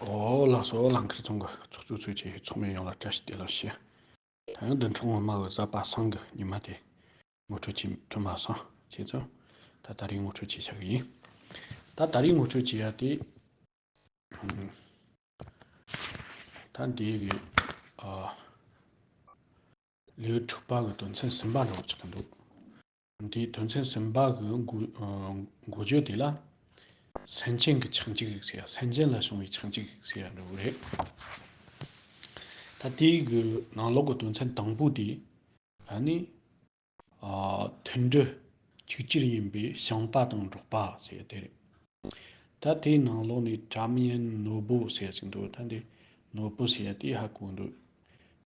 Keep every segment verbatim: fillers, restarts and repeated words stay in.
ཨོ་ལགས་སོ། ལང་ཀར་ཚང་གི་ཚོགས་གཙོ་ཚོས་ཆེད་ཚོགས་མི་ཡོངས་ལ་བཀྲ་ཤིས་བདེ་ལེགས་ཞུ། ད་ཡང་བདུན་ཕྲག་སྔོན་མ་གི་གཟའ་པ་སངས་གི་ཉི་མ་དེ་ངོ་སྤྲོད་བྱེད་ཐུབ་མ་སོང་། བྱས་ཙང་ད་ད་རེས་ངོ་སྤྲོད་བྱེད་བྱ་གི་ཡིན། ད་ད་རེས་ངོ་སྤྲོད་བྱེད་ཡ་དེ། ད་འདི་གི་ཨ་ལེའུ་དྲུག་པ་གི་དོན་ཚན་གསུམ་པ་འདྲ་བོ་ཆགས་ཀྱི་འདུག་འདིའི་དོན་ཚན་གསུམ་པ་གི་འགོ་ཨ་འགོ་བརྗོད་དེ་ལ། སེམས་ཅན་གྱི་ཆགས་འཇིག་ཟེར་ཡ། སེམས་ཅན་ལ་བྱུང་བའི་ཆགས་འཇིག་ཟེར་ཡ་འདྲ་བོ་རེད། ད་དེའི་གི་ནང་ལོགས་ཀྱི་དོན་ཚན་དང་པོ་དེ། ཨ་ནི། ཨ་མཐུན་སྒྲིལ་གཅིག་གྱུར་ཡིན་པའི་ཞིང་པ་དང་འབྲོག་པ་ཟེར་ཡ་དེ་རེད། ད་དེའི་ནང་ལོགས་ནས་ཀྲམ་ཡན་ནོར་བུ་ཟེར་ཡ་ཅིག་འདུག་ད་འདི་ནོར་བུ་ཟེར་ཡ་དེ་ཧ་གོ་འདུག་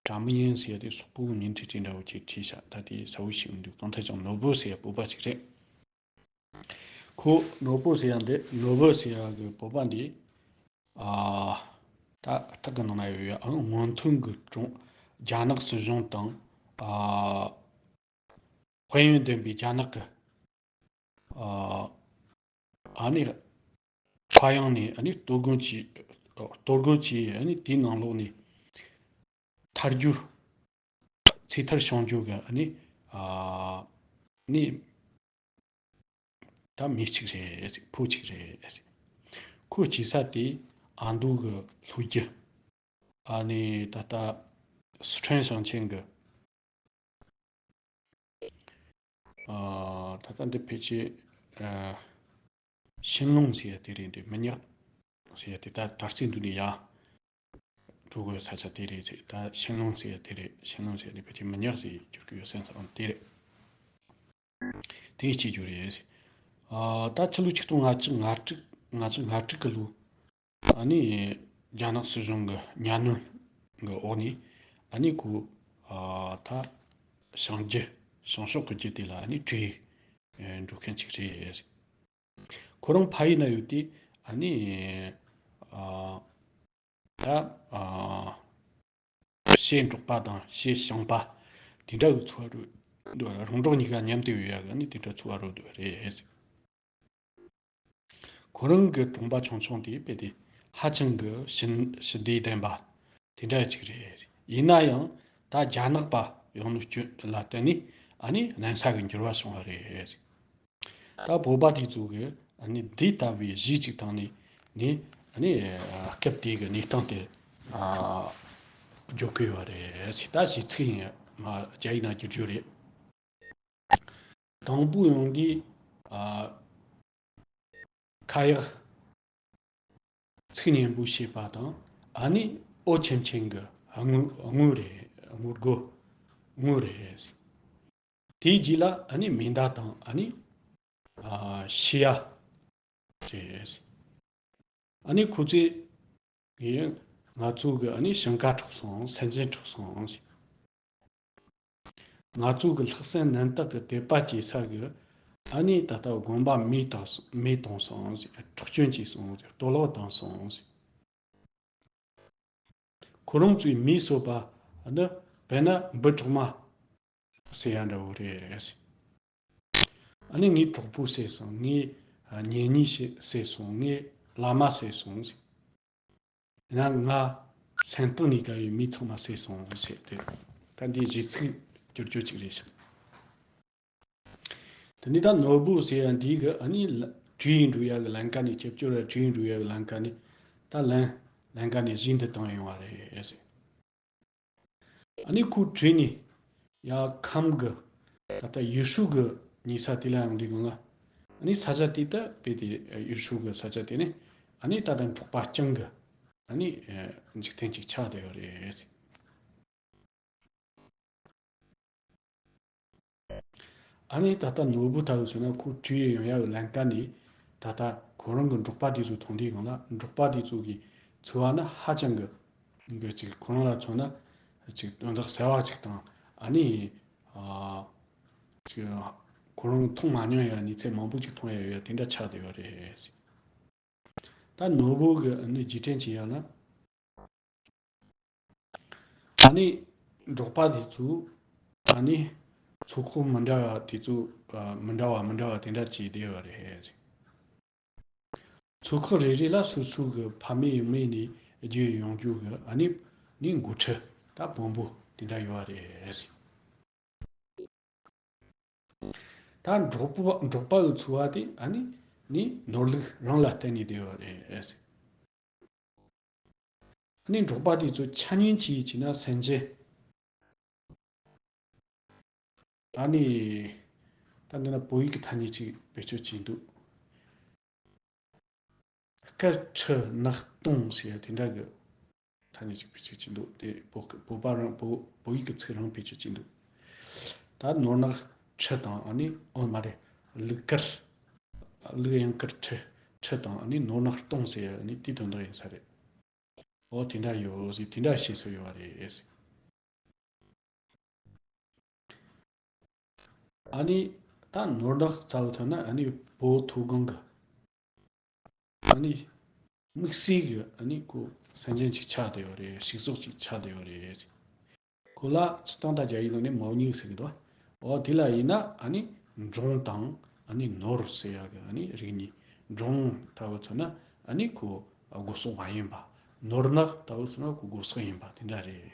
ཀྲམ་ཡན་ཟེར་ཡ་དེ་སོག་པོའི་མིང་བྲིས་བྲིས་འདྲ་བོ་ཅིག་བྲིས་ཤག་ད་དེ་གསལ་བོ་ཞིག་མི་འདུག་གང་ལྟར་ཀྱང་ནོར་བུ་ཟེར་ཡ་བོད་པ་ཅིག་རེད། ཁོ་ནོར་བུ་ཟེར་ཡ་འདི་ནོར་བུ་ཟེར་ཡ་གི་བོད་པ་འདི། ཨ་ད་རྟགས་ཀྱི་ནང་ན་ཡོད་ཡ། ཨང་སྔོན་ཐོན་གྱི་ཀྲུང་རྒྱ་ནག་སྲིད་གཞུང་དང་། ཨ་དཔལ་ཡོན་ལྡན་པའི་རྒྱ་ནག་གི་ཨ་ཨ་ནི་ཕ་ཡང་ནས་ཨ་ནི་གཏོར་རྒོལ་གྱིས། གཏོར་རྒོལ་གྱིས་ཨ་ནི་དེའི་ནང་ལོགས་ནས་ཐར་རྒྱུ། ཚེ་ཐར་བྱུང་རྒྱུ་གི་ཨ་ནི་ཨ་ནི་ད་མི་གཅིག་རེད་ཟེར། ཕོ་གཅིག་རེད་ཟེར། ཁོ་སྐྱེས་ས་དེ་ཨ་མདོ་གི་ལྷོ་རྒྱུད། ཨ་ནི་ད་ལྟ་སི་ཁྲོན་ཞིང་ཆེན་གི། ཨ་ད་ལྟ་འདི་ཕལ་ཆེར་ཨ་ཤིན་ལུང་ཟེར་ཡ་དེ་རེད། འདི་མི་ཉག་ཟེར་ཡ་དེ་ད་དར་རྩེ་འདུག་ནས་ཡ། འགྲོ་དགོས་ས་ཆ་དེ་རེད་ཟེར། ད་ཤིན་ལུང་ཟེར་ཡ་དེ་རེད། ཤིན་ལུང་ཟེར་ཡ་དེ་ཕལ་ཆེར་མི་ཉག་ཟེར་རྒྱུ་གི་ཡོད་སེམས་ཙམ་དེ་རེད། དེ་སྐྱེས་རྒྱུ་རེད་ཟེར། ཨ་ད་ཕྱི་ལོ་ཆིག་སྟོང་ལྔ་བརྒྱ་ང་དྲུག་ང་བརྒྱ་ང་དྲུག་གི་ལོ། ཨ་ནི་རྒྱ་ནག་སྲིད་གཞུང་གི་གཉའ་གནོན་གི་འོག་ནས་ཨ་ནི་ཁོ་ཨ་ད་བྱང་རྒྱུད་བྱང་ཕྱོགས་ཀྱི་རྒྱུད་དེ་ལ་ཨ་ནི་བྲོས་འགྲོ་མཁན་ཅིག་རེད། ཁོ་རང་ཕ་ཡུལ་ན་ཡོད་དུས་ཨ་ནི་ཨ་ད་ཨ་ཕྱེད་འབྲོག་པ་དང་ཕྱེད་ཞིང་པ་དེ་འདྲ་གི་འཚོ་བ་རོལ་འདུག་རོང་འབྲོག་གཉིས་ཀ་མཉམ་དུ་ཡོད་ཡ་གི་ཨ་ནི་དེ་འདྲ་འཚོ་བ་རོལ་འདུག་རེད། ཁོ་རང་གི་གྲོང་པ་ཆུང་ཆུང་དེ་དཔེ་དེ་ཧ་ཅང་གི་ཞི་ཞི་བདེ་ལྡན་པ་དེ་འདྲ་ཅིག་རེད། ཡིན་ན་ཡང་ད་རྒྱ་ནག་པ་ཡོང་ནུས་རྒྱུ་ལ་བརྟེན་ནས་ཨ་ནི་གནམ་ས་གི་འགྱུར་བ་བྱུང་བ་རེད། ད་བོད་པ་དེ་ཚོ་གི་ཨ་ནི་འདི་ལྟ་བུའི་གཞས་ཅིག་བཏང་ནས་ནི་ཨ་ནི་སྐབས་དེ་གི་གནས་སྟངས་དེ་ཨ་བརྗོད་ཀྱི་ཡོད་རེད། ད་གཞས་ཚིག་ཡིན་མ་རྒྱ་ཡིག་ནང་བསྒྱུར་རྒྱུ་རེད། དང་པོ་ཡོང་གི་ཨ་ཁ་ཡག་ཚིག་སྙན་པོ་བྱེད་པ་དང་ཨ་ནི་ཨོ་ཆེམ་ཆེམ་གི་དངུལ་དངུལ་རེད། དངུལ་སྒོར་དངུལ་རེད། དེའི་རྗེས་ལ་ཨ་ནི་མེ་མདའ་དང་ཨ་ནི་ཨ་ཤི་ཡ་རེད། ཨ་ནི་ཁོ་ཚོས་ངས་ང་ཚོ་གི་ཨ་ནི་ཞིང་ཁ་འཕྲོག་སོང་། སེམས་ཅན་འཕྲོག་སོང་ཟེར། ང་ཚོ་གི་ལྷག་བསམ་རྣམ་དག་གི་དད་པ་བྱེད་ས་གི་ཨ་ནི་ད་ལྟ་དགོན་པ་མེ་བཏང་སོང་། མེ་གཏོང་སོང་ཟེར། འཕྲོག་བཅོམ་བྱས་སོང་ཟེར། གཏོར་བརླག་བཏང་སོང་ཟེར། ཁོ་རང་ཚོའི་མིས་གསོད་པ་ནི་དཔེར་ན་འབུ་གྲོག་མ་ཟེར་ཡ་འདྲ་བོ་རེད། ཨ་ནི་ངའི་གྲོགས་པོ་བསད་སོང་། ངའི་གཉེན་ཉེ་བསད་སོང་། ངའི་བླ་མ་བསད་སོང་ཟེར། ཡང་ང་སེམས་གཏིང་ནས་དགའ་བའི་མི་ཚང་མ་བསད་སོང་ཟེར་ཏེ། ད་འདི་གཞས་ཚིག་བསྒྱུར་རྒྱུ་ཅིག་རེད་ཤག་དེ་ནས་ད་ནོར་བུ་ཟེར་ཡ་འདི་གི་ཨ་ནི་ལ་བྲོས་འགྲོ་ཡ་གི་ལམ་ཁ་ནས། སྐྱབས་བཅོལ་བ་བྲོས་འགྲོ་ཡ་གི་ལམ་ཁ་ནས་ད་ལམ་ལམ་ཁ་ནས་གཞས་འདི་བཏང་ཡོང་བ་རེད་ཟེར། ཨ་ནི་ཁོ་བྲོས་ནས་ཡ་ཁམས་གི་ད་ལྟ་ཡུལ་ཤུལ་གི་ཉེ་ས་དེ་ལ་ཡོང་དུས་སྒང་ལ། ཨ་ནི་ས་ཆ་དེ་ད་དཔེ་དེ་ཡུལ་ཤུལ་གི་ས་ཆ་དེ་ནི་ཨ་ནི་ད་ལྟ་འབྲོག་པ་རྐྱང་གི་ཨ་ནི་འཇིག་རྟེན་ཅིག་ཆགས་བསྡད་ཡོད་རེད། ཨ་ནི་ད་ལྟ་ནོར་བུ་ལྟ་བུ་བྱས་ན་ཁོ་བྲོས་ཡོང་ཡ་གི་ལམ་ཁ་ནས་ད་ལྟ་ཁོ་རང་གི་འབྲོག་པ་དེ་ཚོ་མཐོང་དུས་སྒང་ལ། འབྲོག་པ་དེ་ཚོ་གི་འཚོ་བ་ནི་ཧ་ཅང་གི་གི་ཅིག་ཁོ་རང་ལ་མཚོན་ན་ཅིག་དོན་དག་གསར་བ་ཅིག་དང་། ཨ་ནི་ཨ་ཅིག་ཁོ་རང་མཐོང་མ་མྱོང་ཡ་གནས་ཚུལ་མང་པོ་ཅིག་མཐོང་ཡ་ཡོད་ཡ་དེ་འདྲ་ཆགས་བསྡད་ཡོད་རེད། ད་ནོར་བུ་གི་ཨ་ནི་རྗེས་དྲན་བྱེད་ཡ་ལ། ཨ་ནི་འབྲོག་པ་དེ་ཚོ་ཨ་ནི་ཚོད་དཔག་མི་འདྲ་བ་དེ་ཚོ་ཨ་མི་འདྲ་བ་མི་འདྲ་བ་དེ་འདྲ་བྱས་བསྡད་ཡོད་རེད། ཚོད་དཔག་རེ་རེ་ལ་སོ་སོ་གི་ཕ་མེས་ཡང་མེས་ནས་ རྒྱུ་ཡོང་རྒྱུ་གི་ཨ་ནི་ནི་འགོ་ཁྲིད་ད་དཔོན་པོ་དེ་འདྲ་ཡོད་རེད། ད་འབྲོག་པ་འབྲོག་པ་གི་འཚོ་བ་དེ་ཨ་ནི་ནི་ནོར་ལུག་རང་ལ་བརྟེན་ནས་བསྡད་ཡོད་རེད། ཨ་ནི་འབྲོག་པ་དེ་ཚོ་ཆ་མཉམ་གྱིས་བྱས་ན་སེམས་ཅན། ཨ་ནི་ད་འདི་ན་བོད་ཡིག་གི་ཐ་སྙད་ཅིག་བེད་སྤྱོད་བྱས་འདུག་དཀར་ཁྲི་ནག་སྟོང་ཟེར་ཡ་དེ་འདྲ་གི་ཐ་སྙད་ཅིག་བེད་སྤྱོད་བྱས་འདུག་དེ་བོད་བོད་པ་རང་བོད་བོད་ཡིག་གི་ཚིག་རང་བེད་སྤྱོད་བྱས་འདུག་ད་ནོར་ནག་ཁྲི་དང་ཨ་ནི་ཨོ་མ་རེད། ལུག་དཀར། ལུག་གཡང་དཀར་ཁྲི་ཁྲི་དང་ཨ་ནི་ནོར་ནག་སྟོང་ཟེར་ཡ་ཨ་ནི་དེའི་དོན་དག་ཡིན་ས་རེད། ཨོ་དེ་འདྲ་ཡོད་ཟེར་དེ་འདྲ་བཤད་སྲོལ་ཡོད་པ་རེད། ཨ་ནི་ད་ནོར་ནག་རྩ་བ་ཐོན་ན་ཨ་ནི་བོད་མཐོ་སྒང་གི་ཨ་ནི་དམིགས་བསལ་གྱི་ཨ་ནི་ཁོ་སེམས་ཅན་ཅིག་ཆགས་བསྡད་ཡོད་རེད། ཕྱུགས་ཟོག་ཅིག་ཆགས་བསྡད་ཡོད་རེད། ཁོ་ལ་སྤྱིར་བཏང་ད་རྒྱ་ཡིག་ནང་ནས་མའོ་ཉིང་ཟེར་གི་འདུག་འོ་དེ་ལ་ཡིན་ན་ཨ་ནི་འབྲོང་དང་ཨ་ནི་ནོར་ཟེར་ཡག་གི་ཨ་ནི་རིགས་གཉིས། འབྲོང་ལྟ་བུ་མཚོན་ན་ཨ་ནི་ཁོ་སྒོ་ཟོག་མ་ཡིན་པ། ནོར་ནག་ལྟ་བུ་མཚོན་ན་ཁོ་སྒོ་ཟོག་ཡིན་པ་དེ་འདྲ་རེད།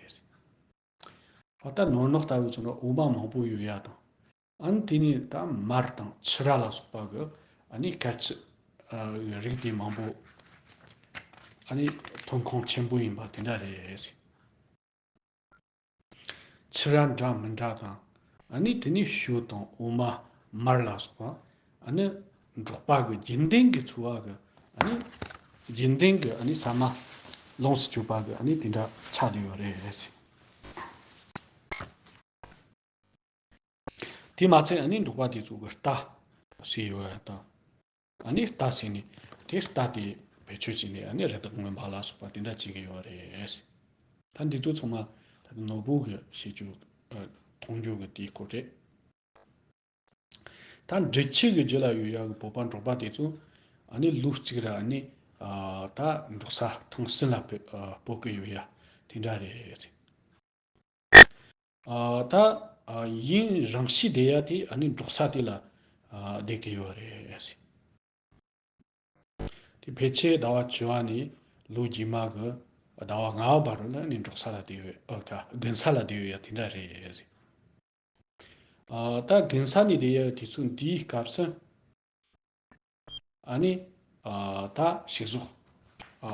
ཨ་ད་ནོར་ནག་ལྟ་བུ་མཚོན་ན་འོ་མ་མང་པོ་ཡོད་ཡ་དང་། ཨ་ནི་དེ་ནས་ད་མར་དང་ཕྱུ་ར་ལ་སོགས་པ་གི་ཨ་ནི་དཀར་ཆུ་ཨ་རིགས་དེ་མང་པོ་ཨ་ནི་ཐོན་ཁུངས་ཆེན་པོ་ཡིན་པ་དེ་འདྲ་རེད། ཕྱུ་ར་འདྲ་མི་འདྲ་དང་། ཨ་ནི་དེ་ནས་ཞོ་དང་འོ་མ་མར་ལ་སོགས་པ། ཨ་ནི་འབྲོག་པ་གི་རྒྱུན་ལྡན་གྱི་འཚོ་བ་གི་ཨ་ནི་རྒྱུན་ལྡན་གྱི་ཨ་ནི་ཟ་མ་ལོངས་སུ་སྤྱོད་པ་གི་ཨ་ནི་དེ་འདྲ་ཆགས་བསྡད་ཡོད་རེད། དེ་མ་ཚད་ཨ་ནི་འབྲོག་པ་དེ་ཚོ་གི་རྟ་ཟེར་ཡོད་ཡ་དང་། ཨ་ནི་རྟ་ཟེར་ནས་དེ་རྟ་དེ་བེད་སྤྱོད་བྱས་ནས་ཨ་ནི་རི་དྭགས་རྔོན་པ་ལ་སོགས་པ་དེ་འདྲ་བྱེད་ཀྱི་ཡོད་རེད། ད་འདི་ཚོ་ཚང་མ་ད་ནོར་བུ་གི་བྱེད་རྒྱུ་ཨ་མཐོང་རྒྱུ་གི་དེའི་སྐོར་རེད། ད་འབྲི་ཆུ་གི་རྒྱུད་ལ་ཡོད་ཡ་གི་བོད་པ་འབྲོག་པ་དེ་ཚོ་ཨ་ནི་ལོ་གཅིག་ར་ཨ་ནི་ཨ་ད་འབྲོག་ས་ཐེངས་གསུམ་ལ་སྤོ་ཨ་སྤོ་གི་ཡོད་ཡ་དེ་འདྲ་རེད། ཨ་ད་ཨ་ཡུན་རིང་ཤོས་བསྡད་ཡ་དེ་ཨ་ནི་འབྲོག་ས་དེ་ལ་ཨ་བསྡད་ཀྱི་ཡོད་རེད། དེ་ཕལ་ཆེར་ཟླ་བ་བཅུ་པ་ནས་ལོ་རྗེས་མ་གི་ཟླ་བ་ལྔ་པ་བར་དུ་ནི་ཨ་ནི་འབྲོག་ས་ལ་བསྡད་ཡོད་ཨ་ད་དགུན་ས་ལ་བསྡད་ཡོད་ཡ་དེ་འདྲ་རེད། ཨ་ད་དགུན་ས་ནས་བསྡད་ཡ་དུས་ཚོད་འདིའི་སྐབས་སུ་ཨ་ནི་ཨ་ད་ཕྱུགས་ཟོག་ཨ་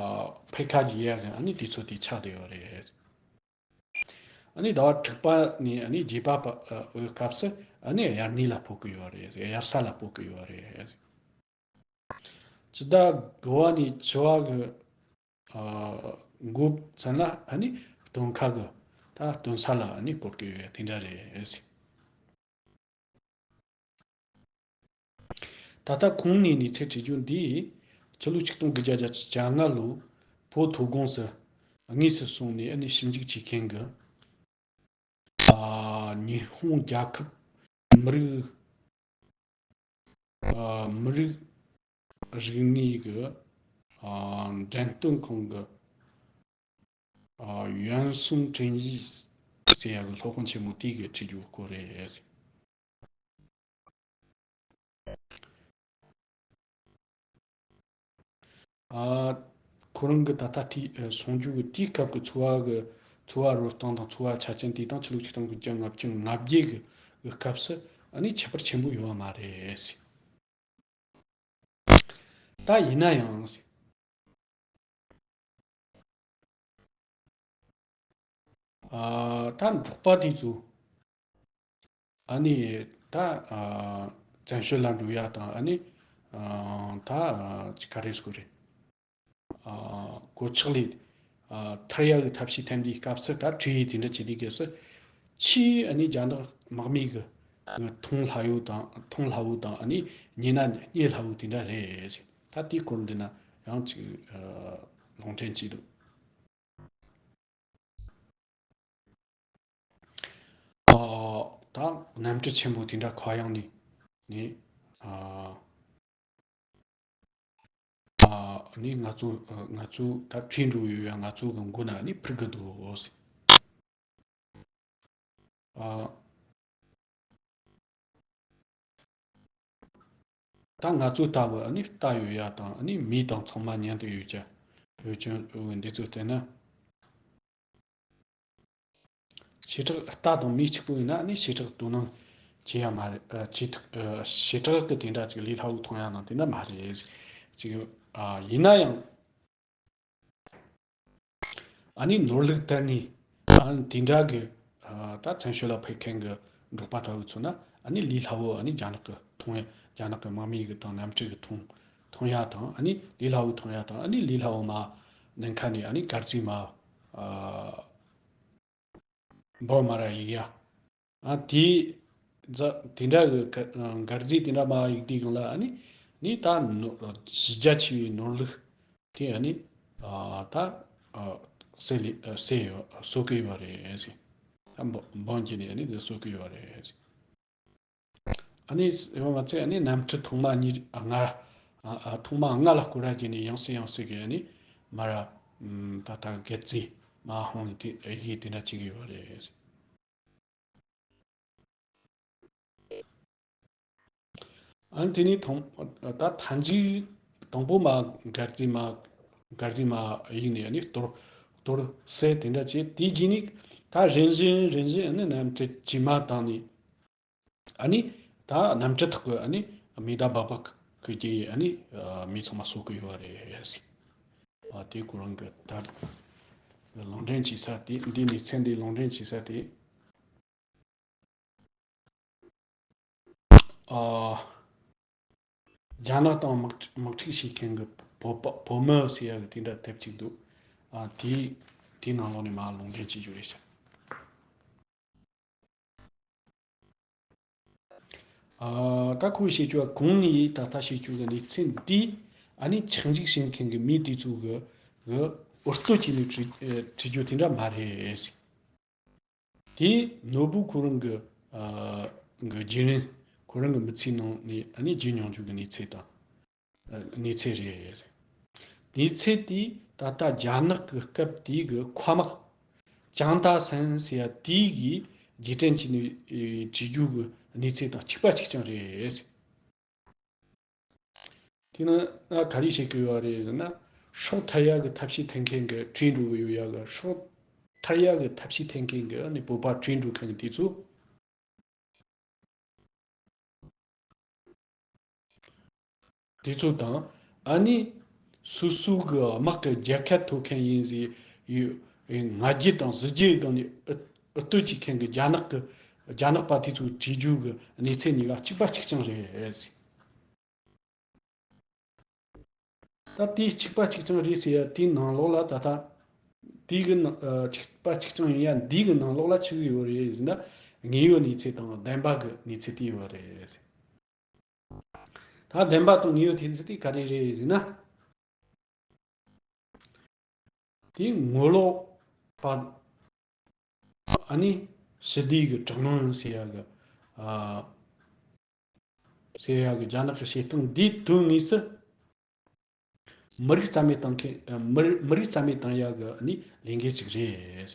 འཕེལ་ཁ་རྒྱས་ཡ་གི་ཨ་ནི་དུས་ཚོད་དེ་ཆགས་བསྡད་ཡོད་རེད། ཨ་ནི་ཟླ་བ་དྲུག་པ་ནས་ཨ་ནི་བརྒྱད་པ་བར་གྱི་སྐབས་སུ་ཨ་ནི་དབྱར་གནས་ལ་སྤོ་གི་ཡོད་རེད། དབྱར་ས་ལ་སྤོ་གི་ཡོད་རེད། སྤྱི་ཟླ་དགུ་པ་ནས་བཅུ་པ་གི་ཨ་འགོ་ཚུན་ལ་ཨ་ནི་སྟོན་ཁ་གི་ད་སྟོན་ས་ལ་ཨ་ནི་སྤོ་གི་ཡོད་དེ་འདྲ་རེད། ད་ལྟ་གོང་ནས་གནས་ཚུལ་བྲིས་རྒྱུ་འདི་ཕྱི་ལོ་ཆིག་སྟོང་དགུ་བརྒྱ་བརྒྱད་ཅུ་གྱ་ལྔ་ལོ་བོད་མཐོ་སྒང་སུ་དངོས་སུ་སོང་ནས་ཨ་ནི་ཞིབ་འཇུག་བྱེད་མཁན་གྱི་ཨ་ཉི་ཧོང་རྒྱལ་ཁབ་མི་རིགས་ཨ་མི་རིགས་རིག་གནས་ཀྱི་ཨ་འགྲེམས་སྟོན་ཁང་གི་ཨ་ཡོན་སུང་ཀྲིན་ཡི་ཟེར་ཡ་གི་སློབ་དཔོན་ཆེན་མོ་དེ་གིས་བྲིས་རྒྱུ་སྐོར་རེད། ཨ་ཁོ་རང་གི་ད་ལྟ་དེ་ཨ་གསུང་རྒྱུ་གི་དེའི་སྐབས་ཀྱི་འཚོ་བ་གི་འཚོ་བ་རོལ་སྟངས་དང་འཚོ་བ་ཆ་རྐྱེན་དེ་དང་ཕྱི་ལོ་ཆིག་སྟོང་དགུ་བརྒྱ་ལྔ་བཅུ་ང་བརྒྱད་གི་གི་སྐབས་སུ་ཨ་ནི་ཁྱད་པར་ཆེན་པོ་ཡོད་པ་མ་རེད། ད་ཡིན་ན་ཡང་ཨ་ད་འབྲོག་པ་དེ་ཚོ་ཨ་ནི་ད་ཨ་བཙན་བྱོལ་ལ་འགྲོ་ཡ་དང་ཨ་ནི་ཨ་ད་ཨ་ཅི་ག་རེ་ཟེར་དགོས་རེད། ཨ་གོད་ཆག་ལས་ཨ་ཐར་ཡ་གི་ཐབས་ཤེས་ཐོན་དུས་སྐབས་སུ་ད་ཁྲིད་ཡིག་དེ་འདྲ་བྱེད་དུས་སྐབས་སུ་ཆེས་ཨ་ནི་རྒྱ་ནག་དམག་མི་གི་མཐོང་སླ་བོ་དང་མཐོང་སླ་བོ་དང་ཨ་ནི་ཉེ་ན་རྙེད་སླ་བོ་དེ་འདྲ་རེད། ད་དེའི་སྐོར་འདི་ན་ཡང་ཅིག་ཨ་ལུང་འདྲེན་བྱས་འདུག་ཨ་ད་གནམ་གྲུ་ཆེན་པོ་དེ་འདྲ་མཁའ་དབྱིངས་ནས་ནས་ཨ་ཨ་ནི་ང་ཚོ་ཨ་ང་ཚོ་ད་ཁྲིད་འགྲོ་ཡོད་ཡ་ང་ཚོ་གི་མགོ་ན་ནི་འཕུར་གི་འདུག་ཟེར། ཨ་ད་ང་ཚོ་ལྟ་བུ་ཨ་ནི་རྟ་ཡོད་ཡ་དང་ཨ་ནི་མི་དང་ཚང་མ་མཉམ་དུ་ཡོད་ཀྱ། བོད་ལྗོངས་འདི་ཚོ་བལྟས་ན། བྱེ་བྲག་རྟ་དང་མི་གཅིག་པུ་ཡིན་ན་ནི་བྱེ་བྲག་དོ་སྣང་བྱེད་ཡ་མ་རེད། ཨ། བྱེ་བྲག་ཨ། བྱེ་བྲག་གི་དེ་འདྲ་ཅིག་ལས་སླ་བོ་མཐོང་ཡ་ནང་དེ་འདྲ་མ་རེད་ཅིག་ཨ། ཡིན་ན་ཡང་། ཨ་ནི་ནོར་ལུག་དར་ནས་ཨ་ནི་དེ་འདྲ་གི་ཨ། ད་བཙན་བྱོལ་ལ་ཕེབས་མཁན་གི་འབྲོག་པ་ལྟ་བུ་ཚོ་ན་ཨ་ནི་ལས་སླ་བོ་ཨ་ནི་རྒྱ་ནག་གི་མཐོང་ཡ། རྒྱ་ནག་གི་དམག་མི་གི་དང་གནམ་གྲུ་གི་མཐོང་མཐོང་ཡ་དང་། ཨ་ནི་ལས་སླ་བོ་མཐོང་ཡ་དང་། ཨ་ནི་ལས་སླ་བོ་མ་ནང་ཁ་ནས་ཨ་ནི་གར་རྩིས་མ་ཨ། འབོ་མ་ར་ཡིག་ཡ། ཨ། དེ་ཛ་དེ་འདྲ་གི་ག་གར་རྩིས་དེ་འདྲ་མ་ཡིག་དུས་སྒང་ལ་ཨ་ནི་ནི་ད་ནོ་གཞི་རྒྱ་ཆེ་བའི་ནོར་ལུག་དེ་ཨ་ནི་ཨ། ད་ཨ། གསོད་ལེ་ཨ། གསོད་ཡོད་གསོད་ཀྱི་ཡོད་རེད་ཟེར། ད་འབོ་འབོ་བྱས་ནས་ཨ་ནི་དེ་གསོད་ཀྱི་ཡོད་རེད་ཟེར། ཨ་ནི་ཡང་མ་ཚད་ཨ་ནི་གནམ་གྲུ་ཐེངས་མ་གཉིས་ཨ། ལྔ་ཨ། ཨ། ཐེངས་མ་ལྔ་ལ་སྐོར་ར་བྱས་ནས་ཡང་སེ་ཡང་སེ་གི་ཨ་ནི་མ་ར་ཨམ། ད་ད་གར་རྩིས་མ་ཧོང་དེ་ཡིག་དེ་འདྲ་བྱེད་ཀྱི་ཡོད་རེད། ཨ་ནི་དེ་ནས་དང་ད་མཐའ་མཇུག་དང་པོ་མ་གར་རྩིས་མ་གར་རྩིས་མ་ཡིག་ནས་ཨ་ནི་གཏོར་གཏོར་གསོད་དེ་འདྲ་བྱས། དེའི་རྗེས་ནས་ད་རིམ་བཞིན་རིམ་བཞིན་ཨ་ནི་གནམ་གྲུ་ཇི་མ་བཏང་ནས། ཨ་ནི་ད་གནམ་གྲུ་ཐོག་གི་ཨ་ནི་མེ་མདའ་སྦག་སྦག་གི་རྒྱུ་ཡིས་ཨ་ནི་མི་ཚང་མ་གསོད་ཀྱི་ཡོད་རེད་ཟེར། ཨ། དེ་ཁོ་རང་གི་ད་ལུང་འདྲེན་བྱེད་ས་དེ། འདི་ནི་ཚེ་འདི་ལུང་འདྲེན་བྱེད་ས་དེ། ཨ། རྒྱ་ནག་དང་དམག་དམག་འཁྲུག་བྱེད་མཁན་གྱི་བོད་པ་བོད་མི་ཟེར་ཡ་གི་དེ་འདྲ་དེབ་ཅིག་འདུག་ཨ། དེའི་དེའི་ནང་ལོགས་ནས་མར་ལུང་འདྲེན་བྱེད་རྒྱུ་རེད་ཤག་ཨ། ད་ཁོས་བཤད་རྒྱུ་བ་གོང་ནས་ད་ལྟ་བཤད་རྒྱུ་གི་གནས་ཚུལ་འདི་ཨ་ནི་ཆག་འཇིག་བྱེད་མཁན་གྱི་མི་དེ་ཚོ་གི་གི་འུར་གཏོད་བྱས་ནས་བྲིས་བྲིས་རྒྱུ་དེ་འདྲ་མ་རེད། དེ་ནོར་བུ་ཁོ་རང་གི་ཨ། གི་རྒྱུན་རིང་ཁོ་རང་གི་མི་ཚེའི་ནང་ནས་ཨ་ནི་བརྗོད་མྱོང་རྒྱུ་གི་གནས་ཚུལ་དང་། ཨ། གནས་ཚུལ་རེད། གནས་ཚུལ་དེ་ད་ལྟ་རྒྱ་ནག་གི་སྐབས་དེའི་གི་མཁའ་དམག་ཅང་ཏ་སན་ཟེར་ཡ་དེའི་གི་རྗེས་དྲན་བྱས་ནས་བྲིས་རྒྱུ་གི་གནས་ཚུལ་དང་གཅིག་པ་གཅིག་རྐྱང་རེད། དེ་ནི་ང་ག་རེ་བཤད་ཀྱི་ཡོད་རེད་ཟེར་ན། སྲོག་ཐར་ཡག་གི་ཐབས་ཤེས་འཐེན་མཁན་གྱི་བྲོས་འགྲོ་གི་ཡོད་ཡག་གི། སྲོག་ཐར་ཡག་གི་ཐབས་ཤེས་འཐེན་མཁན་གྱི་ནི་བོད་པ་བྲོས་འགྲོ་མཁན་གྱི་དེ་ཚོ། དེ་ཚོ་དང་། ཨ་ནི་སོ་སོ་གི་དམག་གི་རྒྱལ་ཁ་ཐོབ་མཁན་ཡིན་ཟེར་ཡོད། ང་རྒྱལ་དང་གཟི་བརྗིད་སྒང་ནས་འུ་འུ་སྟོད་ཀྱི་མཁན་གྱི་རྒྱ་ནག་གི་རྒྱ་ནག་པ་དེ་ཚོ་བྲིས་རྒྱུ་གི་གནས་ཚུལ་གཉིས་ཀ་གཅིག་པ་གཅིག་རྐྱང་རེད། ད་དེ་གཅིག་པ་གཅིག་རྐྱང་རེད་ཟེར་ཡ་དེའི་ནང་ལོགས་ལ་ད་ལྟ་དེའི་གི་ནང་ཨ། གཅིག་པ་གཅིག་རྐྱང་ཡིན་ཡ་འདིའི་གི་ནང་ལོགས་ལ་ཆི་ཟིག་ཡོད་རེད་ཟེར་ན། དངོས་ཡོད་གནས་ཚུལ་དང་བདེན་པ་གི་གནས་ཚུལ་དེ་ཡོད་རེད་ཟེར། ད་བདེན་པ་དང་དངོས་ཡོད་དེ་ཚོ་དེ་ག་རེ་རེད་ཟེར་ན། དེ་ངོ་ལོག་པ་ཨ་ནི་ཞི་བདེ་གི་དྲག་གནོན་ཟེར་ཡ་གི་ཨ། ཟེར་ཡ་གི་རྒྱ་ནག་གི་བྱེད་སྟངས་འདི་དོན་དངོས་སུ་མི་རིགས་རྩ་མེད་བཏང་མཁན་ཨ། མི་རིགས་མི་རིགས་རྩ་མེད་བཏང་ཡ་གི་ཨ་ནི་ལས་འགན་ཅིག་རེད།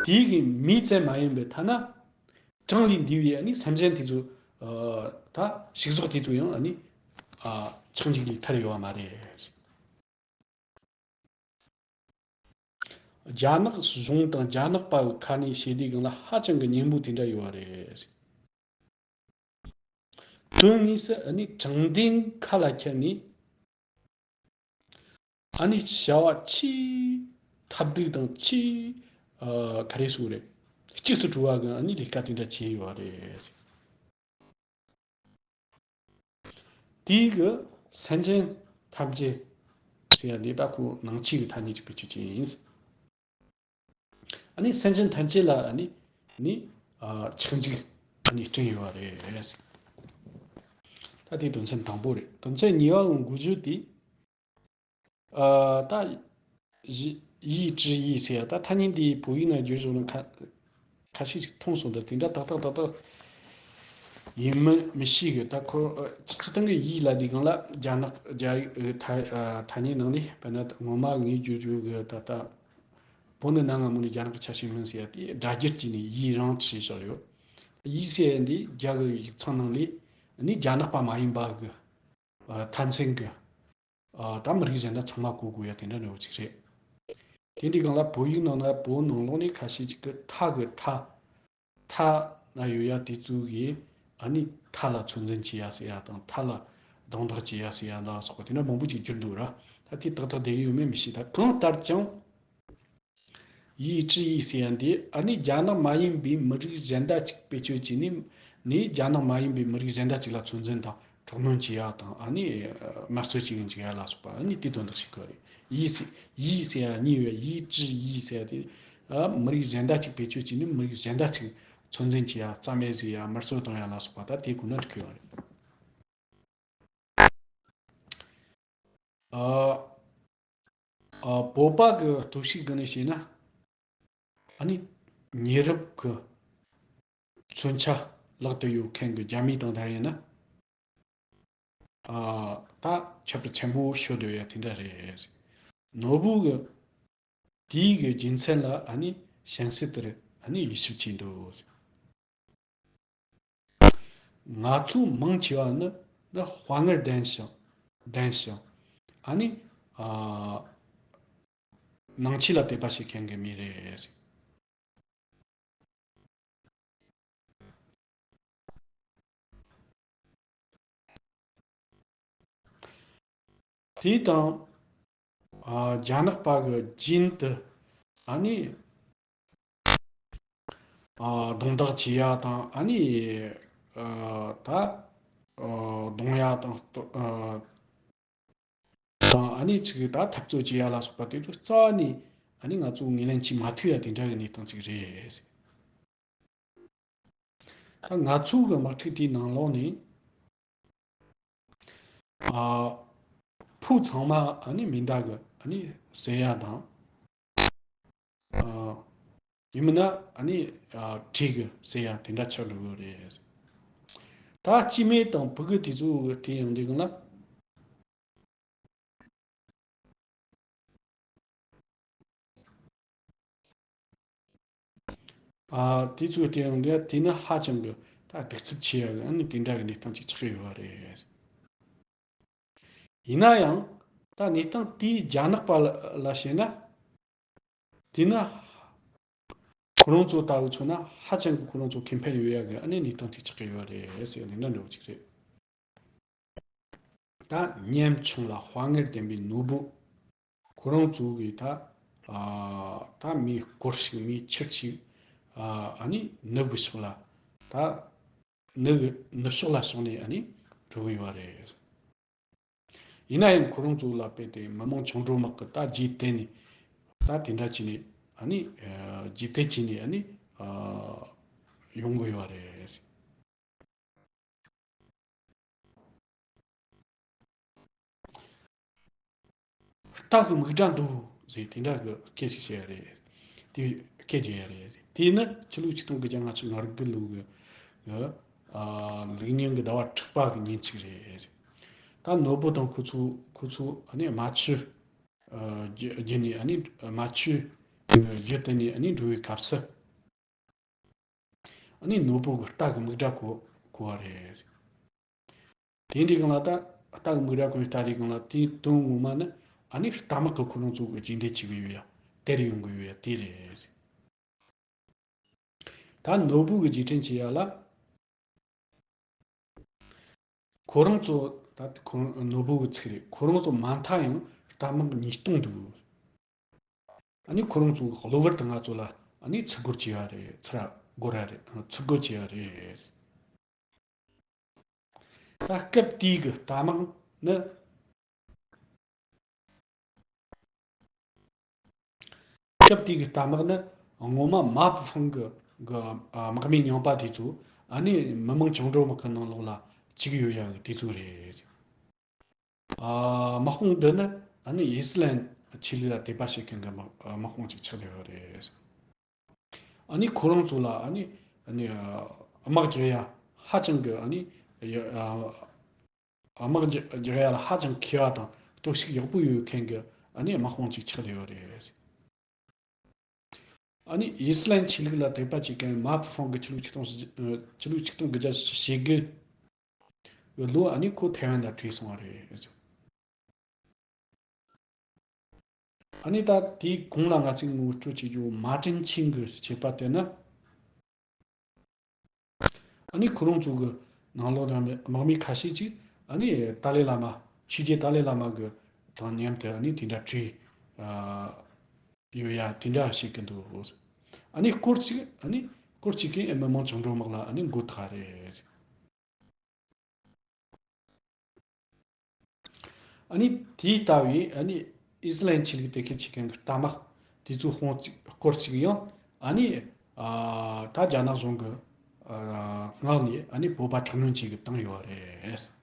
དེའི་གི་མིང་ཙམ་མ་ཡིན་པའི་ཐ་ན་གྲངས་ལས་འདས་པའི་ཨ་ནི་སེམས་ཅན་དེ་ཚོ་ཨ། ད་ཕྱུགས་ཟོག་དེ་ཚོ་ཡང་ཨ་ནི་ཨ། ཆག་འཇིག་ལས་ཐར་ཡོད་པ་མ་རེད། རྒྱ་ནག་གཞུང་དང་རྒྱ་ནག་པ་གི་ཁ་ནས་བཤད་དུས་སྒང་ལ་ཧ་ཅང་གི་སྙན་པོ་དེ་འདྲ་ཡོད་པ་རེད། དོན་དངོས་སུ་ཨ་ནི་དྲང་བདེན་ཁ་ལ་འཁྱེར་ནས་ཨ་ནི་བྱ་བ་ཆེས་ཐབས་སྡུག་དང་ཆེས་ཨ། ག་རེ་ཟེར་དགོས་རེད། གཅིག་སུ་གྲུབ་པ་གི་ཨ་ནི་ལས་ཀ་དེ་འདྲ་བྱས་ཡོད་པ་རེད། དེའི་གི་སེམས་ཅན་ཐམས་ཅད་ཟེར་ཡ་འདི་ད་ཁོ་ནང་ཆོས་ཀྱི་ཐ་སྙད་ཅིག་བེད་སྤྱོད་བྱས་ཡིན། ཨ་ནི་སེམས་ཅན་ཐམས་ཅད་ལ་ཨ་ནི་ནི་ཨ། ཆག་འཇིག་ཨ་ནི་བསྐྲུན་ཡོད་པ་རེད། ད་དེ་དོན་ཚན་དང་པོ་རེད། དོན་ཚན་གཉིས་པ་འོ་འགོ་བརྗོད་དེ། ཨ། ད་ཡི་ཡིས་ཀྲི་ཡིས་ཟེར་ཡ། ད་ཐ་སྙད་འདི་བོད་ཡིག་ནང་བསྒྱུར་བྱུང་ན་ཁ་ཁ་ཤས་ཤིག་མཐོང་སོང་། ད་དེ་འདྲ་ཏག་ཏག་ཏག་ཏག་ཡིན་མིན་མི་ཤེས་གི། ད་ཁོ་ཨ། སྤྱི་སྤྱིར་བཏང་གི་ཡིས་ལབ་དུས་སྒང་ལ་རྒྱ་ནག་རྒྱ་ཡིག་ཨ། ཐ་ཨ། ཐ་སྙད་ནང་ནས་དཔེར་ན་ངོ་མ་ངས་བསྒྱུར་རྒྱུ་གི་ད་ལྟ་བོད་ནི་གནའ་སྔ་མོ་ནས་རྒྱ་ནག་གི་ཆ་ཤས་མིན་ཟེར་ཡ་དེ་སྒྲ་བསྒྱུར་བྱས་ནས་ཡིས་རང་བྲིས་བཞག་ཡོད། ཡིས་ཟེར་ཡ་འདི་རྒྱ་གི་ཡིག་ཚང་ནང་ལས་ནི་རྒྱ་ནག་པ་མ་ཡིན་པ་གི་ཨ། མཐའ་མཚན་གི་ ཨ་ད་མི་རིགས་གཞན་དག་ཚང་མ་གོ་དགོས་ཡ་དེ་འདྲ་འདྲ་བོ་ཅིག་རེད། དེ་འདྲའི་སྒང་ལ་བོད་ཡིག་ནང་ན་བོད་ནང་ལོགས་ནས་ཁ་ཤས་ཅིག་གི་ཐ་གི་ཐ། ཐ་ན་ཡོད་ཡ་དེ་ཚོ་གིས་ཨ་ནི་ཐ་ལ་ཚོད་འཛིན་བྱེད་ཡ་ཟེར་ཡ་དང་ཐ་ལ་རྡུང་རྡེག་བྱེད་ཡ་ཟེར་ཡ་ལ་སོགས་པ་དེ་འདྲ་མང་པོ་ཅིག་གྱུར་འདུག་ར། ད་དེ་ཏག་ཏག་བསྡད་ཀྱི་ཡོད་མེད་མི་ཤེས། ད་གང་ལྟར་ཀྱང་ཡིས་ཀྲི་ཡིས་ཟེར་ཡ་འདི་ཨ་ནི་རྒྱ་ནག་མ་ཡིན་པའི་མི་རིགས་གཞན་དག་ཅིག་བེད་སྤྱོད་བྱས་ནས་ནི་རྒྱ་ནག་མ་ཡིན་པའི་མི་རིགས་གཞན་དག་ཅིག་ལ་ཚོད་འཛིན་དང་དྲག་གནོན་བྱེད་ཡ་དང་ཨ་ནི་དམར་གསོད་བྱེད་ཀྱི་འཇུག་ཡ་ལ་སོགས་པ་ཨ་ནི་དེ་དོན་དག་ཞིག་གི་རེད། ཡིས་ཟེར་ཡིས་ཟེར་ཡ་གཉིས་ཡོད། ཡིས་ཀྲི་ཡིས་ཟེར་ཡ་དེ་ཨ་མི་རིགས་གཞན་དག་ཅིག་བེད་སྤྱོད་བྱས་ནས་མི་རིགས་གཞན་དག་ཅིག་ཚོད་འཛིན་བྱེད་ཡ་རྩ་མེད་བཟོ་ཡ་དམར་གསོད་གཏོང་ཡ་ལ་སོགས་པ་ད་དེ་ཀུན་ནས་འགྲིག་གི་ཡོད་རེད། ཨ་ཨ་བོད་པ་གི་སྟོབས་ཤུགས་སྒང་ནས་བཤད་ན། ཨ་ནི་ཉེ་རབས་ཀྱི་མཚོན་ཆ་ལག་ཏུ་ཡོད་མཁན་གྱི་རྒྱ་མི་དང་ལྡན་ཡིན་ན། ཨ་ད་ཁྱད་པར་ཆེན་པོ་ཤོད་སྡོད་ཡ་དེ་འདྲ་རེད། ནོར་བུ་གི་དེའི་གི་རྒྱུ་མཚན་ལ་ཨ་ནི་གཞན་སེལ་དེར་ཨ་ནི་ཡིད་ཞིབ་བྱས་འདུག་ང་ཚོ་མང་ཆེ་བ་ནི་ནི་དཔའ་ངར་ལྡན་ཞིང་ལྡན་ཞིང་ཨ་ནི་ཨ་ནང་ཆོས་ལ་དད་པ་བྱེད་མཁན་གྱི་མི་རེད། དེ་དང་ཨ་རྒྱ་ནག་པ་གི་རྒྱུན་དུ་ཨ་ནི་ཨ་རྡུང་རྡེག་བྱེད་ཡ་དང་ཨ་ནི་ཨ་ད་ཨ་རྡུང་ཡ་དང་ཨ་དང་ཨ་ནི་ཅིག་ད་འཐབ་རྩོད་བྱེད་ཡ་ལ་སོགས་པ་དེ་ཚོ་རྩ་བ་ནས་ཨ་ནི་ང་ཚོ་ངོས་ལེན་བྱེད་མ་ཐུབ་ཡ་དེ་འདྲ་གི་གནས་སྟངས་ཅིག་རེད། ད་ང་ཚོ་གི་དམག་འཁྲུག་དེའི་ནང་ལོགས་ནས་ཨ་ཕོ་ཚང་མ་ཨ་ནི་མེ་མདའ་གི་ཨ་ནི་བསད་ཡ་དང་། ཨ་ཡིན་མིན་ན་ཨ་ནི་ཨ་གྲི་གི་བསད་ཡ་དེ་འདྲ་ཆགས་འགྲོ་གི་རེད། ད་སྐྱེ་དམན་དང་ཕྲུ་གུ་དེ་ཚོ་དེ་ཡོང་དུས་སྒང་ལ། ཨ་དེ་ཚོའི་སྟེང་ནས་དེ་ནི་ཧ་ཅང་གི་ད་གདུག་རྩུབ་ཆེ་ཡ་གི་ཨ་ནི་དེ་འདྲ་གི་གནས་སྟངས་ཅིག་ཆགས་ཡོད་པ་རེད། ཡིན་ན་ཡང་ད་གནས་སྟངས་དེའི་རྒྱ་ནག་པ་ལ་ལ་བཤད་ན། དེ་ནི་ཁོ་རང་ཚོ་ལྟ་བུ་མཚོན་ན་ཧ་ཅང་གི་ཁོ་རང་ཚོ་ཁེ་ཕན་ཡོད་ཡ་གི་ཨ་ནི་གནས་སྟངས་ཅིག་ཆགས་ཀྱི་ཡོད་རེད་ཟེར་ནས་འདྲ་འདྲ་བོ་ཅིག་རེད། ད་ཉམ་ཆུང་ལ་དཔའ་ངར་ལྡན་པའི་ནོར་བུ། ཁོ་རང་ཚོ་གིས་ད་ཨ་ད་མི་སྐོར་ཞིག་མི་ཁྱུར་ཞིག་ཨ་ཨ་ནི་ནུབ་གི་ཕྱོགས་ལ་ད་ནུབ་གི་ནུབ་ཕྱོགས་ལ་སོང་ནས་ཨ་ནི་འགྲོ་གི་ཡོད་རེད། ཡིན་ན་ཡང་ཁོ་རང་ཚོ་ལ་དཔེ་དེ་མི་མང་ཆུང་འགྲོ་དམག་གི་ད་རྗེས་དེད་ནས་ད་དེ་འདྲ་བྱས་ནས་ཨ་ནི་ཨ་རྗེས་དེད་བྱས་ནས་ཨ་ནི་ཨ་ཡོང་གི་ཡོད་རེད། རྟ་གི་མིག་འདྲ་འདུག་ཟེར་དེ་འདྲ་གི་སྐད་ཅིག་བཤད་ཡ་རེད། དེ་སྐད་རྒྱག་ཡ་རེད། དེ་ནི་ཕྱི་ལོ་ཆིག་སྟོང་དགུ་བརྒྱ་ལྔ་བཅུ་ང་དགུ་ལོ་གི་གི་ཨ་ལིག་ཉིན་གི་ཟླ་བ་དྲུག་པ་གི་ཉིན་གཅིག་རེད། ད་ནོར་བུ་དང་ཁོ་ཚོ་ཁོ་ཚོ་ཨ་ནི་རྨ་ཆུ་ཨ་བརྒྱུད་ནས་ཨ་ནི་རྨ་ཆུ་བརྒྱུད་དེ་ནས་ཨ་ནི་འགྲོ་བའི་སྐབས་སུ། ཨ་ནི་ནོར་བུ་གི་རྟ་གི་མིག་འདྲ་གོ་གོ་བ་རེད། དེ་འདྲའི་སྒང་ལ་ད་རྟ་གི་མིག་འདྲ་གོ་བའི་རྟ་དེའི་སྒང་ལ་དེའི་དོན་ངོ་མ་ནི་ཨ་ནི་རྟ་དམག་གི་ཁོ་རང་ཚོ་གི་རྗེས་འདེད་བྱེད་གི་ཡོད་ཡ་དེར་ཡོང་གི་ཡོད་ཡ་དེ་རེད། ད་ནོར་བུ་གི་རྗེས་དྲན་བྱེད་ཡ་ལ། ཁོ་རང་ཚོ་ད་ཁོ་ནོར་བུ་གི་ཚིག་རེད། ཁོ་རང་ཚོ་མ་མཐའ་ཡང་རྟ་དམག་ཉིས་སྟོང་འདུག་ཨ་ནི་ཁོ་རང་ཚོ་གློ་བུར་དུ་ང་ཚོ་ལ་ཨ་ནི་ཚུར་རྒོལ་བྱས་ཡ་རེད། ཚུར་རྒོལ་ར་རེད། ཚུར་རྒོལ་བྱས་ཡ་རེད། ད་སྐབས་དེའི་གི་རྟ་དམག་ནི། སྐབས་དེའི་གི་རྟ་དམག་ནི་ངོ་མ་མ་ཕུ་ཧྥང་གི་གི་ཨ་དམག་མི་རྙིང་པ་དེ་ཚོ་ཨ་ནི་མི་མང་བཅིངས་འགྲོལ་དམག་གི་ནང་ལོགས་ལ་བཅུག་ཡོད་ཡ་གི་དེ་ཚོ་རེད། ཨ་དམག་དཔུང་འདི་ནི་ཨ་ནི་ཨི་སི་ལན་ཆོས་ལུགས་ལ་དད་པ་བྱེད་མཁན་གི་དམག་དམག་དཔུང་ཅིག་ཆགས་བསྡད་ཡོད་རེད། ཨ་ནི་ཁོ་རང་ཚོ་ལ་ཨ་ནི་ཨ་ནི་ཨ་དམག་རྒྱག་ཡ་ཧ་ཅང་གི་ཨ་ནི་ཡ་ཨ་དམག་རྒྱག་རྒྱག་ཡ་ལ་ཧ་ཅང་མཁས་པ་དང་སྟོབས་ཤུགས་ཡག་པོ་ཡོད་མཁན་གི་ཨ་ནི་དམག་དཔུང་ཅིག་ཆགས་བསྡད་ཡོད་རེད། ཨ་ནི་ཨི་སི་ལན་ཆོས་ལུགས་ལ་དད་པ་བྱེད་མཁན་མ་ཕུ་ཧྥང་གི་ཆིག་སྟོང་ཆིག་སྟོང་དགུ་བརྒྱ་བཞི་བཅུ་ཞེ་དགུ་གི་ལོ་ཨ་ནི་ཁོ་ཐའེ་ཝན་ལ་བྲོས་སོང་བ་རེད། ཨ་ནི་ད་དེའི་གོང་ལ་ང་ཚོས་ངོ་སྤྲོད་བྱེད་རྒྱུ་མ་ཏྲིན་ཆིང་གི་བྱེད་པ་དེ་ནི། ཨ་ནི་ཁོ་རང་ཚོ་གི་ནང་ལོགས་རང་ནས་དམག་མི་ཁ་ཤས་ཅིག་ཨ་ནི་ཏཱ་ལའི་བླ་མ་ཆོས་རྒྱལ་ཏཱ་ལའི་བླ་མ་གི་དང་མཉམ་དུ་ཨ་ནི་དེ་འདྲ་བྲོས་ཡོད་ཡ་དེ་འདྲ་བཤད་ཀྱི་འདུག་ཨ་ནི་སྐོར་ཅིག་ཨ་ནི་སྐོར་ཅིག་གིས་མི་དམངས་བཅིངས་འགྲོལ་དམག་ལ་ཨ་ནི་མགོ་བཏགས་རེད། ཨ་ནི་དེ་ལྟ་བུའི་ཨ་ནི་ཨི་སི་ལན་ཆོས་ལུགས་དེ་གའི་བྱེད་མཁན་གྱི་རྟ་དམག་དེ་ཚོའི་དཔུང་གཅིག་སྐོར་གཅིག་ཡང་ཨ་ནི་ཨ་ད་རྒྱ་ནག་གཞུང་གི་ཨ་མངགས་ནས་ཨ་ནི་བོད་པ་དྲག་གནོན་བྱེད་ཀྱི་བཏང་ཡོད་རེད།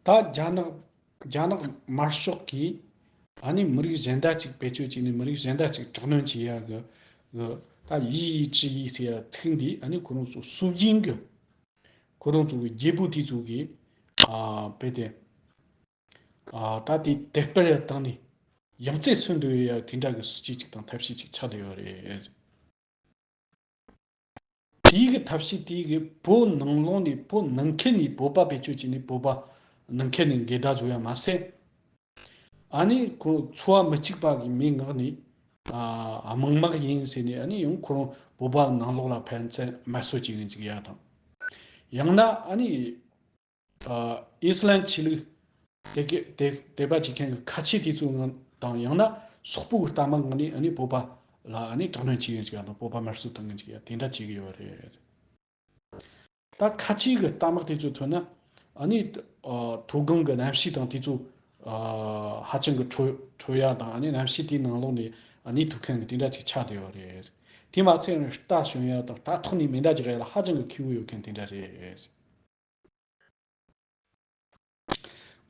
ད་རྒྱ་ནག་རྒྱ་ནག་དམར་ཤོག་གིས་ཨ་ནི་མི་རིགས་གཞན་དག་ཅིག་བེད་སྤྱོད་བྱས་ནས་མི་རིགས་གཞན་དག་ཅིག་དྲག་གནོན་བྱེད་ཡ་གི་གི་ད་ཡི་ཡི་ཅི་ཡི་ཟེར་ཡ་ཐིག་འདི་ཨ་ནི་ཁོ་རང་ཚོ་སྲོལ་རྒྱུན་གི་ཁོ་རང་ཚོ་གི་རྒྱལ་པོ་དེ་ཚོ་གིས་ཨ་དཔེ་དེ་ཨ་ད་དེ་དེ་སྤེལ་ཡ་བཏང་ནས་ཡང་རྩེ་སོན་འདོད་ཡ་དེ་འདྲ་གི་སྲིད་ཇུས་ཅིག་དང་ཐབས་ཤེས་ཅིག་ཆགས་བསྡད་ཡོད་རེད། དེའི་གི་ཐབས་ཤེས་དེའི་གི་བོད་ནང་ལོགས་ནས་བོད་ནང་ཁུལ་ནས་བོད་པ་བེད་སྤྱོད་བྱས་ནས་བོད་པ་ནང་ཁུལ་ནས་འགལ་ཟླ་བཟོ་ཡ་མ་ཟད། ཨ་ནི་ཁོ་འཚོ་བ་མི་གཅིག་པ་གི་མི་མངགས་ནས་ཨ་དམག་དམག་ཡིན་ཟེར་ནས་ཨ་ནི་ཡང་ཁོ་རང་བོད་པ་ནང་ལོགས་ལ་ཕན་ཚུན་དམར་གསོད་བྱེད་མཁན་ཅིག་ཡ་དང་། ཡང་ན་ཨ་ནི་ཨ་ཨི་སི་ལན་ཆོས་ལུགས་དེ་གི་དེ་དད་པ་བྱེད་མཁན་གྱི་ཁ་ཆེ་དེ་ཚོའི་ངང་དང་ཡང་ན་སོག་པོ་གི་རྟ་དམག་ངང་ནས་ཨ་ནི་བོད་པ་ལ་ཨ་ནི་དྲག་གནོན་བྱེད་ཡོད་ཅིག་ཡང་དང་བོད་པ་དམར་གསོད་བཏང་མཁན་ཅིག་ཡང་དེ་འདྲ་བྱེད་ཀྱི་ཡོད་རེད། ད་ཁ་ཆེ་གི་རྟ་དམག་དེ་ཚོ་ཐོན་ན་ཨ་ནི་ཨ་མཐོ་སྒང་གི་གནམ་གཤིས་དང་དེ་ཚོ་ཨ་ཧ་ཅང་གི་ཁྲོ་ཁྲོ་ཡ་དང་ཨ་ནི་གནམ་གཤིས་དེའི་ནང་ལོགས་ནས་ཨ་ནི་ཐུག་མཁན་གི་དེ་འདྲ་ཅིག་ཆགས་བསྡད་ཡོད་རེད། དེ་མ་ཚད་རྟ་ཞོན་ཡ་དང་རྟ་ཐོག་ནས་མེ་མདའ་རྒྱག་ཡ་ལ་ཧ་ཅང་གི་མཁས་པོ་ཡོད་མཁན་དེ་འདྲ་རེད།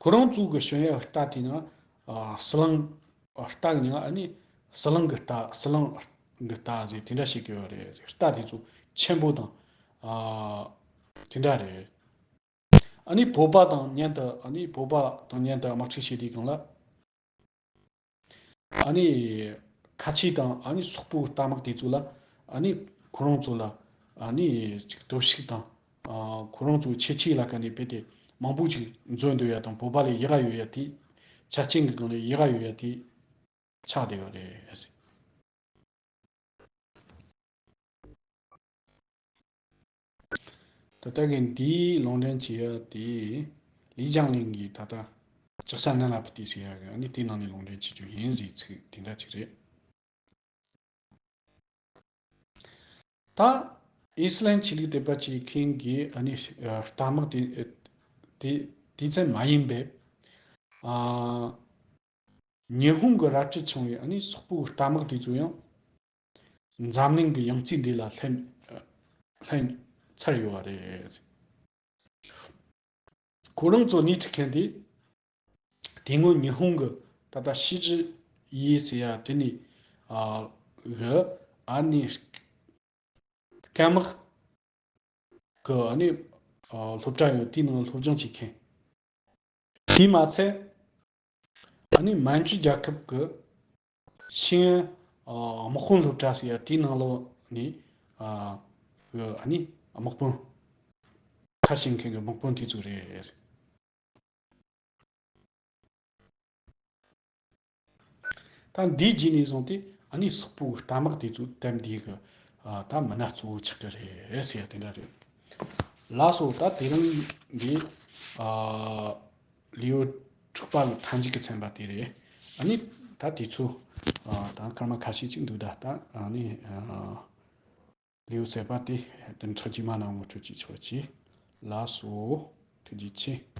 ཁོ་རང་ཚོ་གི་ཞོན་ཡ་རྟ་དེ་ནི་ཨ་ཟི་ལིང་རྟ་གི་མིང་ཨ་ནི་ཟི་ལིང་གི་རྟ་ཟི་ལིང་གི་རྟ་ཟེར་དེ་འདྲ་བཤད་ཀྱི་ཡོད་རེད། རྟ་དེ་ཚོ་ཆེན་པོ་དང་ཨ་དེ་འདྲ་རེད། ཨ་ནི་བོད་པ་དང་མཉམ་དུ་ཨ་ནི་བོད་པ་དང་མཉམ་དུ་དམག་འཁྲུག་བྱེད་དུས་སྒང་ལ། ཨ་ནི་ཁ་ཆེ་དང་ཨ་ནི་སོག་པོའི་རྟ་དམག་དེ་ཚོ་ལ་ཨ་ནི་ཁོ་རང་ཚོ་ལ་ཨ་ནི་ཅིག་སྟོབས་ཤུགས་དང་ཨ་ཁོ་རང་ཚོའི་ཁྱད་ཆོས་ལ་ཁ་ནས་རྦད་དེ་མང་པོ་ཅིག་འཛོམས་འདུག་ཡ་དང་བོད་པ་ལས་ཡག་ག་ཡོད་ཡ་དེ་ཆ་རྐྱེན་གྱི་སྒང་ནས་ཡག་ག་ཡོད་ཡ་དེ་ཆགས་བསྡད་ཡོད་རེད། ད་ལྟ་གི་འདིའི་ལུང་འདྲེན་བྱེད་ཡ་དེ་ལི་ཅང་ལིང་གིས་ད་ལྟ་ལྕགས་ས་ནན་ལ་ཕུ་ཏི་ཟེར་ཡ་གི་ཨ་ནི་དེའི་ནང་ནས་ལུང་འདྲེན་བྱེད་རྒྱུ་ཡིན་ཟེར་ཚིག་དེ་འདྲ་ཅིག་རེད། ད་ཨི་སི་ལན་ཆོས་ལུགས་དད་པ་བྱེད་མཁན་གྱི་ཨ་ནི་རྟ་དམག་དེ་དེ་དེ་ཙམ་མ་ཡིན་པའི་ཨ་ཉི་ཧོང་གི་རལ་གྲི་འཆང་བའི་ཨ་ནི་སོག་པོའི་རྟ་དམག་དེ་ཚོ་ཡང་འཛམ་གླིང་གི་ཡང་རྩེ་འདི་ལ་ལྷན་ལྷན་ཚར་ཡོད་པ་རེད། ཁོ་རང་ཚོ་སྣེ་ཁྲིད་མཁན་དེ་དེ་སྔོན་ཉི་ཧོང་གི་ད་ལྟ་ཤི་ཅི་ཡི་ཟེར་ཡ་དེ་ནི་ཨ་གི་ཨ་ནི་སྐམ་དམག་གི་ཨ་ནི་ཨ་སློབ་གྲྭ་ཡོད། དེའི་ནང་སློབ་སྦྱོང་བྱེད་མཁན། དེས་མ་ཚད་ཨ་ནི་མན་ཇུ་རྒྱལ་ཁབ་ཀྱི་ཤེས་ཡོན་ཨ་དམག་དཔོན་སློབ་གྲྭ་ཟེར་ཡ་དེའི་ནང་ལོགས་ནས་ཨ་གི་ཨ་ནི་དམག་དཔོན་མཐར་ཕྱིན་མཁན་གྱི་དམག་དཔོན་དེ་ཚོ་རེད། ད་འདིའི་རྗེས་ནས་བཟུང་སྟེ་ཨ་ནི་སོག་པོའི་རྟ་དམག་དེ་ཚོ་དེབ་འདིའི་གི་ཨ་ད་མི་སྣ་གཙོ་བོ་ཆགས་ཀྱི་རེད་ཟེར་ཡ་དེ་འདྲ་རེད། ལགས་སོ། ད་དེ་རིང་འདི་ཨ་ལེའུ་དྲུག་པ་ལ་མཐའ་མཇུག་གི་ཚན་པ་དེ་རེད། ཨ་ནི་ད་དེ་ཚོ་ཨ་ད་སྐར་མ་ཁ་ཤས་ཅིག་འདུག་ད་ད་ཨ་ནི་ཨ་ལེའུ་གསར་པ་དེ་བདུན་ཕྲག་རྗེས་མ་ནང་ངོ་སྤྲོད་བྱེད་ཆོག་ཅིག་ལགས་སོ། ཐུགས་རྗེ་ཆེ།